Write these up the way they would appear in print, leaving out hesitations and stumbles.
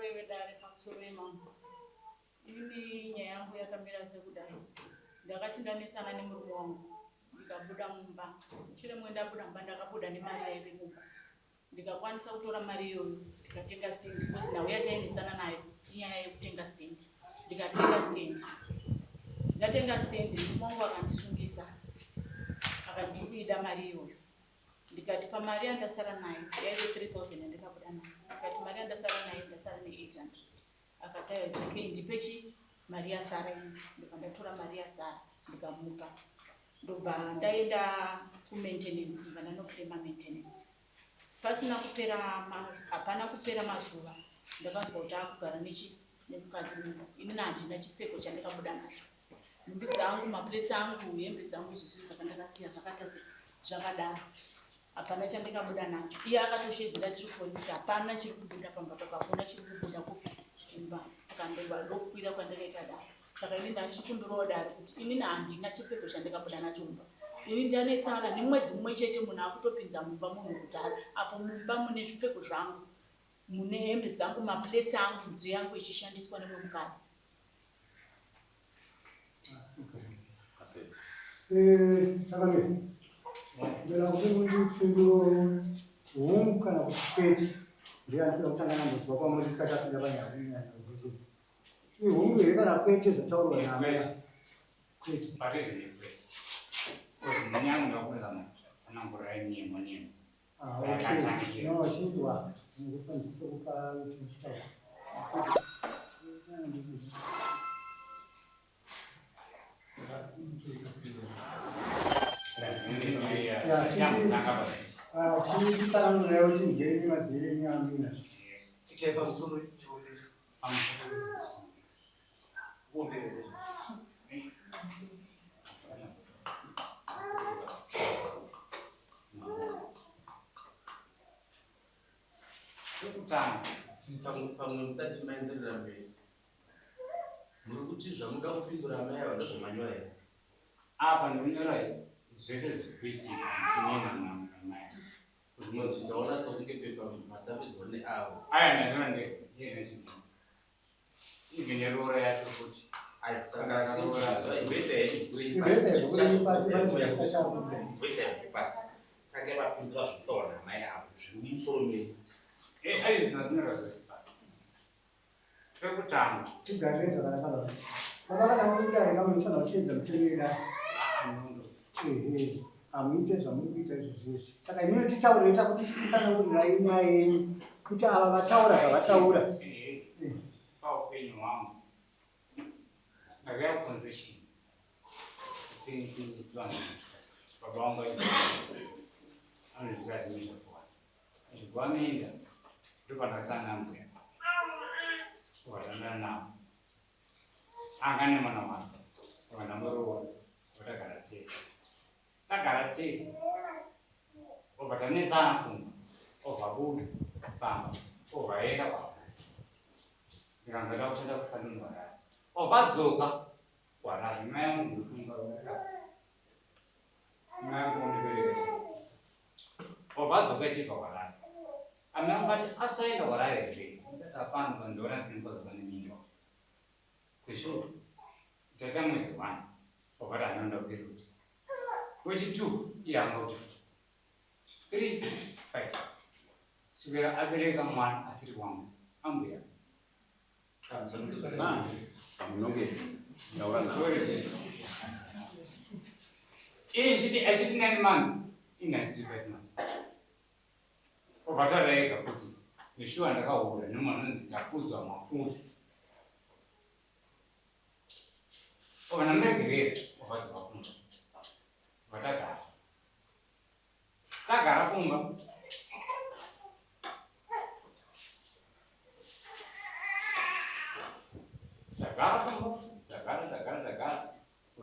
Pamusoro wedare, pamusoro wemambo. Ini nyaya yangu yakamira sekudai. Ndakati ndanetsana nemurume wangu ndikabuda mumba. Mushure mwe ndabuda mumba ndakabuda nemari yaive mumba. Ndikakwanisa kutora mari iyoyo ndikatenga stand because nhau yatainetsana nayo inyaya yekutenga stand. Ndikatenga stand. Ndatenga stand murume wangu akandisungisa. Akati ndiri kuida mari iyoyo. Ndikati pamari yandasara nayo yaive 3000 yandakabuda nayo. Ndikati mari yandasara nayo ndasara ne 800. Akati aiwa it's okay ndipe chi mari yasara iyi. Ndobva ndatora mari yasara ndikamupa. Ndobva ndaenda kumaintenance ndobva ndanoclaima maintenance. Pasina kupera hapana kupera mazuva ndakanzwa kuti akugara nechi nemukadzi mumba. Inini handina chipfeko chandakabuda nacho. Nhumbi dzangu, maplates angu, hembe dzangu zvese zvakandakasiya zvakaita se zvakadaro. Hapana chandikabuda nacho. Iye akatoshedzera tiri kupolisi kuti hapana chiri kubuda pamba papa, hakuna chiri kubuda kupi kumba. Saka ndobva ndokukwira kwandakaita dare. Saka ini ndachikumbirawo dare kuti inini handina chipfeko chandikabuda nacho mumba. Ini ndanetsana nemwedzi mumwe chete munhu akutopinza mumba munhu kudhara apo mumba mune zvipfeko zvangu mune hembe dzangu maplates angu nziyo yangu ichishandiswa nemumwe mukadzi. Chakamira, ndoda kuti mundipinduro hongu kana kuti kwete. Ndiye andinoda kutanga nambonzwa kwamuri tisati tapinda panyaya yenyaya yezvizvi. Ihongu here kana kwete zvataurwa naamai? Kwete. Ah, okay. No, chinzwa. Ndikufambisa kupa kuti uchitaura. Chitsanangurira kuti ndiyeni mazere enyu amina. Itai pamusoro chiombere. Kuombere. Chekutanga. Pamwe musati maenderera mberi. Muri kuti zvamuda kupindura amai ava ndozvamanyora here? Apa ndikunyora zvese zviri kuitika inini namai. Ndaona sokunge pepa matambidzwa neavo. Aya ndanyora ndega ndiye ndachigina. Even neroora yacho futi. Aya saka pasi. Tange vapindura zvekutaura namai avo zviri mumusoro menyu. Eh, ayi ndanyora zvese pasi. Pekutanga. Tigarire zvakanaka baba. Baba kana muri dare munofanira kuteedza mitemo yedare. Ehe, hamuite zvamuri kuita izvozvo izvi. Saka imimi titaurire takuti titsanangurirai nyaya yenyu kuti ava vataura zvavataura. Paupenyu hwangu ndakauya kuconzession 2022 baba vangu anozvita zvinhu zvakawanda. Achibva minda ndopandakasangana nambuya wakatandana navo anga nemwana wake saka ndamuroora watagara tese tagara tese obva tanetsana kumba obva buda pamba obva enda kwa ndikanzi ndakushanda kusaluni warari obva dzoka kwarari mai yangu ndinofunga Mai angu vandibereka. Wabva adzoka achibva kwarari. Amai angu vati asi waenda kwarari here? Ndikati hapana pandiona sinikoza pane mimba. Zveshuwa. Taita mwedzi one. Wabva ati handinoenda kuperiod. Wechi two iye anga kuti three five. Svikira abereka mwana asiri wangu. Ambuya. Achiti 9 months ini achiti 5 months obva taura ega kuti neshuwa ndakahura nemwana unonzi takudzwa mafuri obva ndamuregerera obva dzoka kumba obva tagara Tagara kumba. Tagara kumba, tagara, tagara, tagara.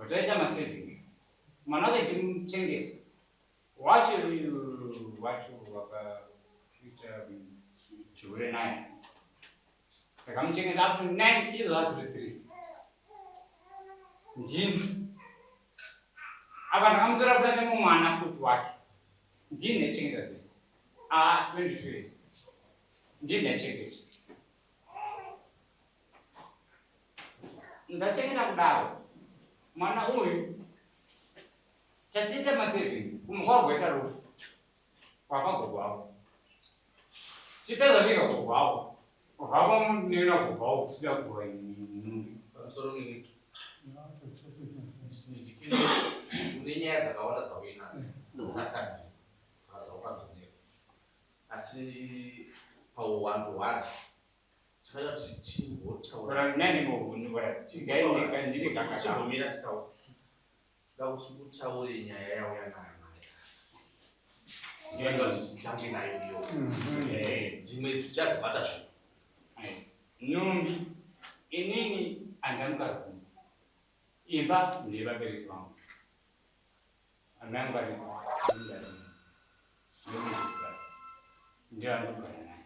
Taita masavings. Mwana wacho timuchengete. Wacho wacho wakaita chihure naye. Takamuchengeta up to 9 izvo up to 3. Ndini. Apa ndakamutora futi nemumwana futi wake. Ndini ndaichengeta zvese. Ah, 22 years. Ndini ndaichengeta. Ndachengeta kudaro mwana uyu tachiita masavings kumukwa kuita rufu kwafa gogo wavo. Chipedza vika gogo wavo. Vava nena gogo wavo kusvika kuva nhumbi. Pamusoro nini? Une nyaya dzakawanda dzauinadzo dzakatadzika kana dzaukanzonera asi pauwandu hwadzo tinoda kuti timbotaura timbomira titaura da kuti utaure nyaya yauya nayo ndinoda kuti titange nayo iyo dzimwe dzichazibata zvinhu. Nhumbi inini handamukazii imba ndevabereki vangu amai angu aripo ndivanogara naye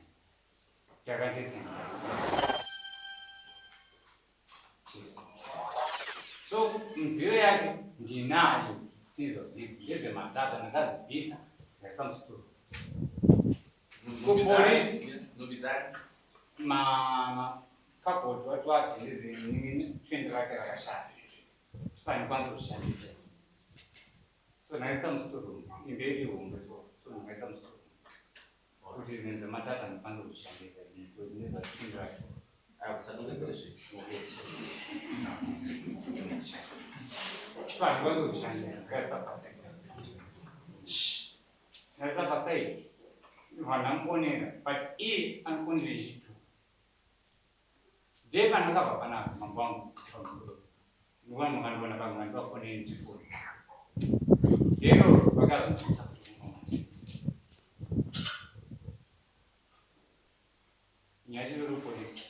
takatesana. So midziyo yake ndinayo izvozvizvi ndedzematata ndakazibvisa ndaisa musitoro. Kupolisi. Nhumbi dzake. Makabhodhi wati wati ndezitwendi rake rakashata panikwanisa kushandisa, so ndaisa musitoro imberi hombe, so ndakaisa musitoro kuti zvinhu zvematata ndikwanisa kuzvishandisa ndezvatwendi rake. Usadongedzere zvinhu. So handikwanisi kuzvishandisa, ndakaisa paside, ndaisa paside. Vanhu vamufonera but iye anofonera ichitu de pandakabva panapa mambo wangu pamusoro nguva makandiona pamwe vandivafoneri ndichifona dero vakazondisa. Nyaya chirori polisi.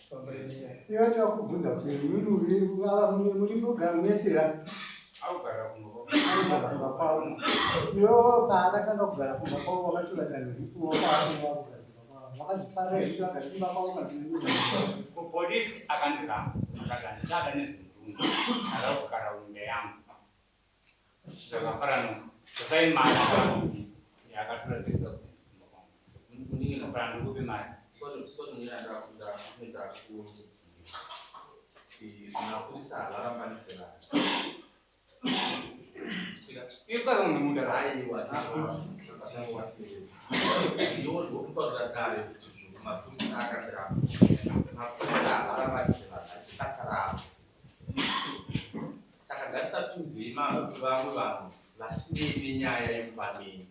Iwe takubvunza kuti imimi muri mbogara mesera akugara kumba kumba kwavo. Iwo paakatanga kugara kumba kwavo wakatora danho ripi wakaatanga kugara kumba kwavo? Wakazvifarira here kuti vagare kumba kwavo kana kuti Kupolisi akandiramba akati handichada nezvemurume, ada kugara kumba yangu. Zvakafanana zvasai mari yakatora ndikuda kuenda kumba kwangu. Munin'ina. Kana ndikupe mari. Sorry, sorry, munin'ina, ndakuti mapurisa havarambanise vanhu. Ikukaza munomuda. Aiwa, iwo ndokutaurira dare kuti zvo mapurisa akandiramba. Mapurisa havarambanise vanhu, harisi basa ravo. Saka ngatisapinzei vamwe vanhu vasinei nenyaya yemupameni.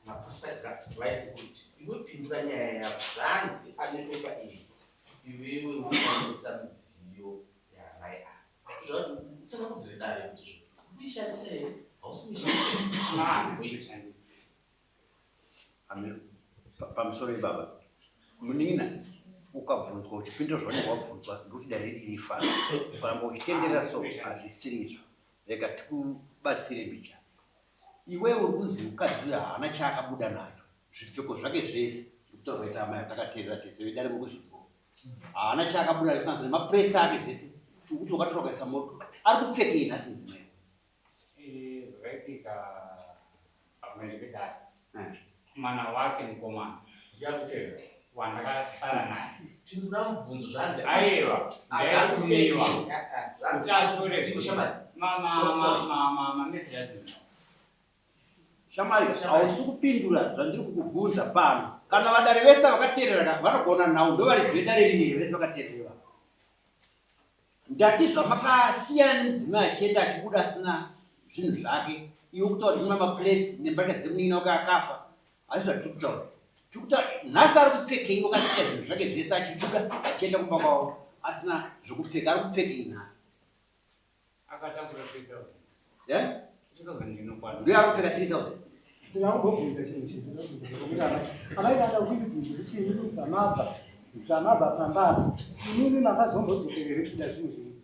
Mapurisa vaise kuti iwe pindura nyaya yako zvanzi ane pepa iyi iwewe unoshandisa midziyo yaamai ava. Utsanangudzire dare kuti zvo uishandisa here, hausi kuishandisa. Pamusoro ibaba munin'ina, ukabvunzwa uchipindura zvaunenge wabvunzwa ndokuti dare ridi rifana. Ukaramba uchitenderera so hazvisiri izvo. Rega tikubatsire mbichana. Iwewe uri kunzi mukadzi uyu haana chaakabuda nacho, zvipfeko zvake zvese ndikutaura kwaita amai atakateerera tese vedare muri kuzvinzwa, haana chaakabuda nacho kusanganisa nemapuretse ake zvese ukuti wakatora ukaisa moto. Ari kupfekei nhasi mudzimai? Zvakaitika pameri pedare mwana wake mukomana Ndiyakupfeka. Wandakasara naye. Pindura mubvunzo zvanzi Aiwa, ndaitumiwa kuti atore Shamari. Sorry, sorry. mameseji acho. Shamari, hausi kupindura zvandiri kukubvunza pano. Kana vadare vese vakateerera ka, vanogona nhau ndovaridzi vedare rineri vese vakateerera. Ndati zvamakasiyana nemudzimai achienda achibuda asina zvinhu zvake, iwe kutaura kuti muna maplates nembatya dzemunin'ina wake akafa, asi zvatiri kutaura, tiri kutaura nhasi ari kupfekei? Wakasiya zvinhu zvake zvese achibuda achienda kumba kwavo asina zvokupfeka, ari kupfekei nhasi? Akatakura 3000. 3000 ndinokwana. Ndiyo ari kupfeka 3000? Ndinangobvunza chinhu chimwe amai dada uchindibvunza kuti imimi zvamabva pambapa imimi makazombodzokerere kuda zvinhu zvenyu?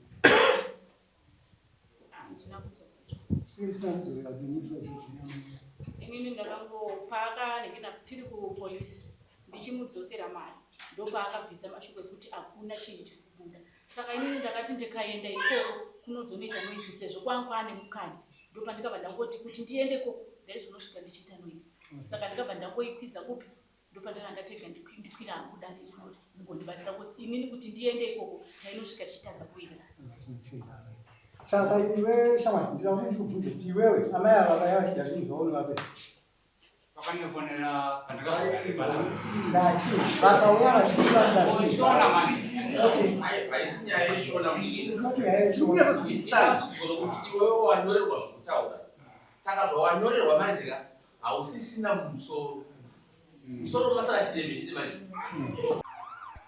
Handina kudzokera. Sei musina kudzokera kunoitwa zvinhu zvenyu? Inini ndakangopakanenge tiri kupolisi ndichimudzosera mari ndopaakabvisa mashoko ekuti hakuna chinhu chiri kubuda. Saka inini ndakati ndikaenda ikoko kunozonoita noise sezvo kwanga kwaane mukadzi, ndopandikabva ndangoti kuti ndiende ikoko ndaizonosvika ndichiita noise, saka ndikabva ndangoikwidza kupi ndopandanga ndatega ndikwira hangu dare rinori mungondibatsira kuti inini kuti ndiende ikoko tainosvika tichitadza kuwirirana. Tinotenda amai. Saka iwe shamwari, ndinoda kuti ndikubvunze kuti iwewe amai ava vaya vachida zvinhu zvavo unovape. Vakandifonera pandakazogara. Ndati vakauya vachikuva Shona manje. Okay. Haisi nyaya yeshona. It's not nyaya yeshona. Idambudziko rokuti iwewe wanyorerwa zvokutaura, saka zvawanyorerwa manje ka hausisina mumusoro, musoro masara chidembe chete manje.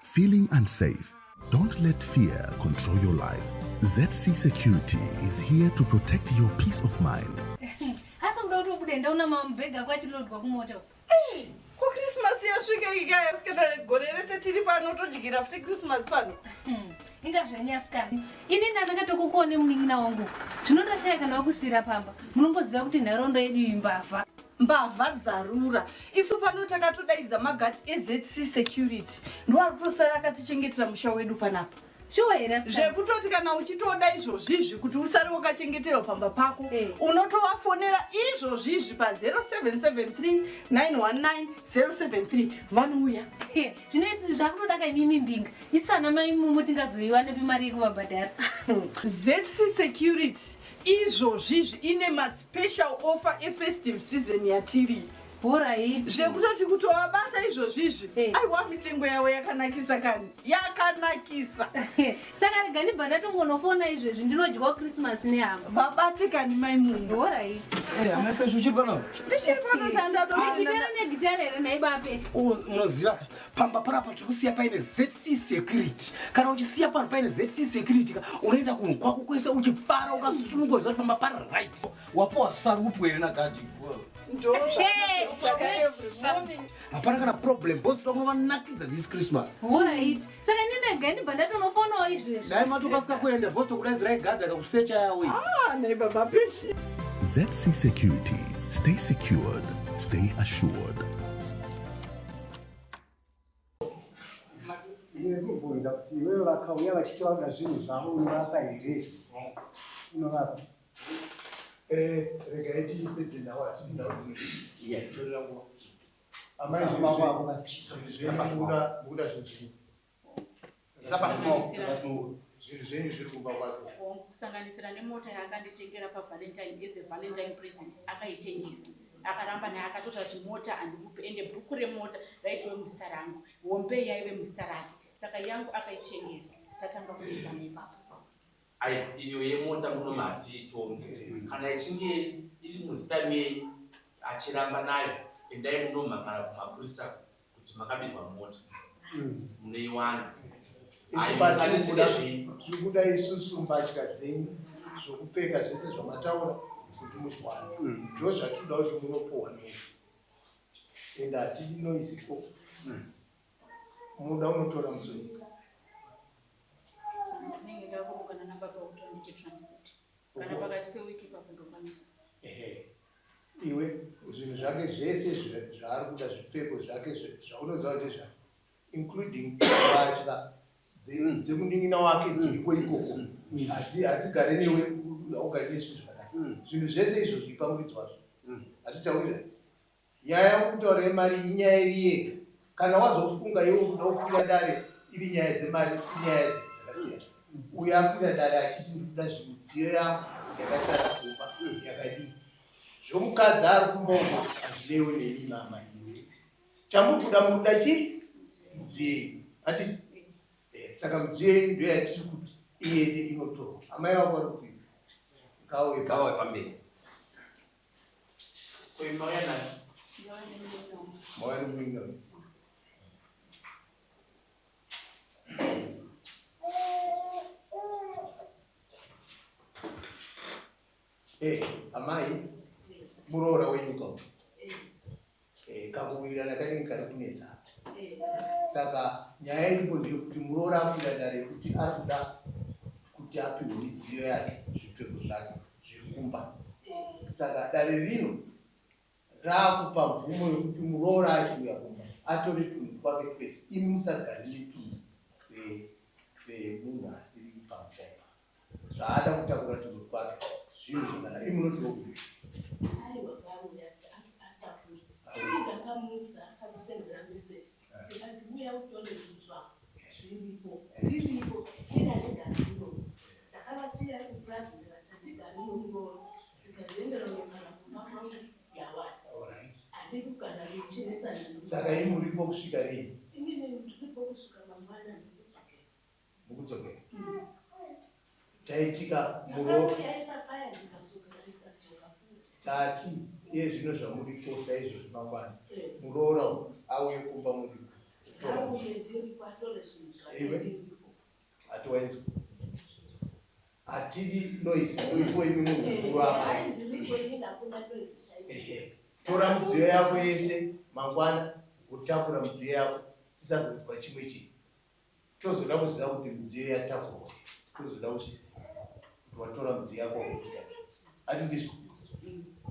Feeling unsafe? Don't let fear control your life. ZC Security is here to protect your peace of mind. Asi kuda kuti ubude ndaona mabhegi ako achilodwa kumota. Ko Christmas yasvika ikaya sikana, gore rese tiri pano todyira futi Christmas pano. Inga zvenyasikana. Ini ndandakatokukuone munin'ina wangu. Zvinondashaya kana wakusiyira pamba. Munomboziva kuti nharaunda yedu imbavha. Mbavha dzarura. Isu pano takatodaidza magadhi eZC Security. Ndiwo ari kutosara akatichengetera musha wedu panapa. Shuwa here asikana? Zvekutoti kana uchitoda izvozvizvi kuti usare wakachengeterwa pamba pako, unotovafonera izvozvizvi pa 0773 919 073 vanouya. Zvino isi zvakutoda kaimimi mbinga. Isu ana mai mumu tingazoiwa nepi mari yekuvabhadhara? ZC Security izvozvizvi ine maspecial offer efestive season yatiri. Horaiti. Zvekutoti kutovabata izvozvizvi, aiwa, mitengo yavo yakanakisa kani, yakanakisa. Saka rega ndibva ndatongonofona izvezvi, ndinodyawo Christmas nehama. Vabate kani mai munhu. Horaiti. Amai Peshu, uchiri pano? Ndichiri pano, tandado. Negitara negitara here nhai baPesha? Unoziva pamba panapa tiri kusiya paine ZC Security. Kana uchisiya pano paine ZC Security ka, unoenda kunhu kwako kwese uchifara ukasununguka kuti pamba pari right. Wapiwa sarupu here nagadhi? Hapana kana problem, boss vanakidza this Christmas. Horaiti. Saka ndinega ndibva ndatonofonawo izvezvi. Dai matokasika kuenda, boss, tokudaidzirai gadhi akakusecha yawe. Ah, nhai baba Peshi. ZC Security. Stay secured. Stay assured. Ndinokubvunza kuti iwewe vakauya vachiti vakuda zvinhu zvavo unovapa here? Unovapa? Regai tipedze nhau, hatidi nhau dzinotorera nguva. Amai, Saka maoko ako basi. zvinhu zvenyu mukuda zvinhu zvenyu. Zvinhu zvenyu zviri kumba kwake. Kusanganisira nemota yaakanditengera paValentine as a Valentine present, akaitengesa, akaramba naye, akatotaura kuti mota handikupi, ende bhuku remota raitove muzita rangu, hombe yaive muzita rake, saka yangu akaitengesa. Tatanga kunetsana ipapo. Ai, iyo yemota muno matiitonge. Kana ichinge iri muzita menyu achiramba nayo, endai munomhangara kumapurisa kuti makabirwa mota, munoiwana. Isu Ai, basi musanetseke zvenyu. tiri kuda isusu mbatya dzenyu, zvokupfeka zvese zvamataura kuti muzviwane, ndo zvatinoda kuti munopuhwa noi, ende hatidi noisipo. Muda unotora musonyika. Ndinenge ndakurukana nababa kuti vandipe transport kana pakati pewiki ipapo ndokwanisa. Ehe, iwe zvinhu zvake zvese zvaari kuda, zvipfeko zvake zvaunoziva kuti zvake, including mbatya dzemunin'ina wake dziriko ikoko, hadzigare newe, haugari nezvinhu zvakadai. Zvinhu zvese izvozvo ipa muridzi wazvo. Hatitaurira nyaya yekutaura yemari, inyaya iri yega. Kana wazofunga iwe kuda kukwira dare iri nyaya dzemari, inyaya dzakasiyana. Uyo akwira dare achiti ndikuda zvimidziyo yangu yakasara kumba yakadii, zvomukadzi ari kumba uko hazvinewe nemi mama. Chamuri kuda, muri kuda chii? Midziyo yenyu, hatiti? Saka midziyo yenyu ndo yatiri kuti iende inotorwa. Amai vako vari kupi? Ngauye. Ngauye pamberi. Koimauya nani? Ndauya nemunin'ina wangu. Mauya nemunin'ina wenyu. Amai, muroora wenyu ka, kakuwirirana kanenge kari kunetsa. Saka nyaya iripo ndeyekuti muroora akwira dare yekuti ari kuda kuti apiwe midziyo yake, zvipfeko zvake zviri kumba. Saka dare rino raakupa mvumo yekuti muroora achiuya kumba atore tunhu twake twese, imi musagari netunhu twemunhu asiri pamusha ipa. Zvaada kutakura tunhu twake, zvinhu zvakanaka, imi munotiwo kudii? Aiwa, ngauya atakure. Ndakamuudza, akamusendera meseji, ndikati uya utione zvinhu zvako zviripo, tiripo, ina ndega ndino. Saka imi muripo kusvika rini? Inini ndiripo kusvika mangwana ndikudzokera. Mukudzokera. Chaitika muro Ndakauya ipapaya ndikadzokera ndikadzoka futi. Tati iye zvino zvamuripo saizvozvi mangwana. Eh. Muroora uyu auye kumba muripo. Auye ndiripo atore zvinhu zvake Iwe? ndiripo. Hatiwainzwa. Hatidi noise muripo imi munhu mukuru Eh, amai. hai ndiripo inini hakuna noise chaiyo. Ehe. Tora midziyo yako yese mangwana wotakura midziyo yako tisazonzwa chimwe chinhu. Tozoda kuziva kuti midziyo yatakurwa. Tozoda kuzviziva kuti watora midziyo yako wakudzika. Hati ndizvo.